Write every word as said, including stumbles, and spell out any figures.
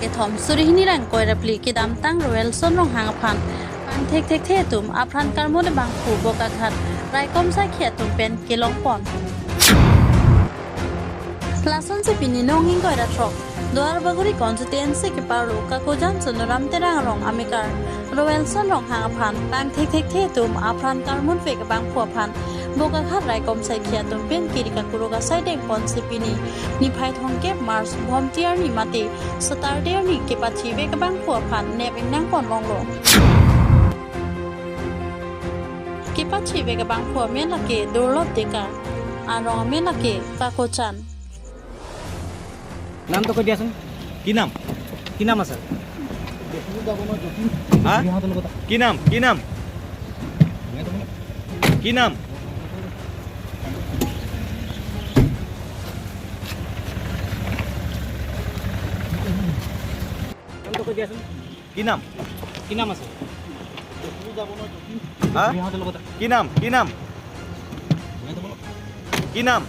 kethom suri hini ra ingkoi ra phli kedamtang Roelson Ronghang aphan pangthekthekthe atum apran karmut abangphu Bokaghat raikom saikhi atum pen kelongpon. Lasonsi pini nong ingkoi ra throk Duarbagori constituency keparlo Kakojan Sonoram Terang arong amekar Roelson Ronghang aphan pangthekthekthe atum apran karmut vek abangphu aphan Bokaghat raikom saikhi atum pen kiri kakuruk asai dengponsi pini niphai thomkep March Bhomti arni mate Saturday arni kepathi vek abangphu aphan nep ingnangpon longlo. Kepathi vek abangphu amen lake Durlop Deka, arong amen lake Kakojan. নামটো কৈ দিয়াচোন। কি নাম? কি নাম আছে? হা? কি নাম? কি নাম? কি নাম? নামটো কৈ দিয়াচোন। কি নাম? কি নাম আছে? হা? কি নাম? কি নাম? কি নাম?